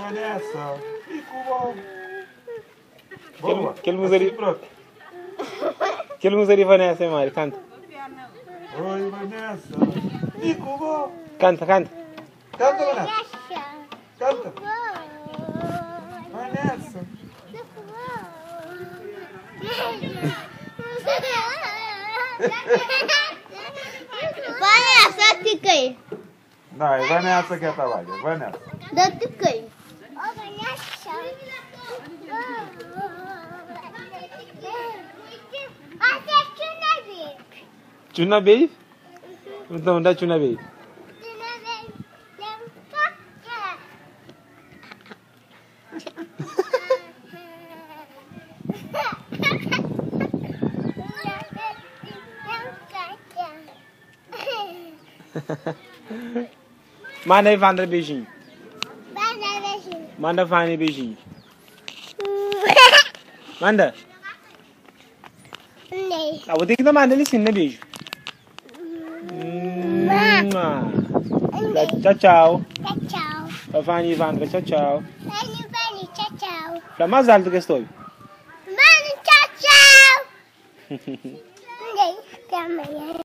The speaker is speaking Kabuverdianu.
Vanessa, mi ku bo. Boa. Kel música di- Assim próprio. Kel música di Vanessa, hein, Mari? Canta. Oi, Vanessa, mi ku bo. Canta, canta. Canta, Vanessa. Canta. Vanessa. Vanessa, fica aí. Não, é Vanessa que é trabalho, é Vanessa. Da fica aí. Vanessa. Tchuna baby? Então dá tchuna baby. Manda Evandra beijinho. Manda Vânia beijinho. Manda. Ah, vou ter que dar manda ali sim, né, beijo? Mua. Tchau, tchau. Tchau, tchau. Pra Vânia e Evandra, tchau, tchau. Vani, Vani, tchau, tchau. Pra mais alto que estou. Vani, tchau, tchau. Até amanhã.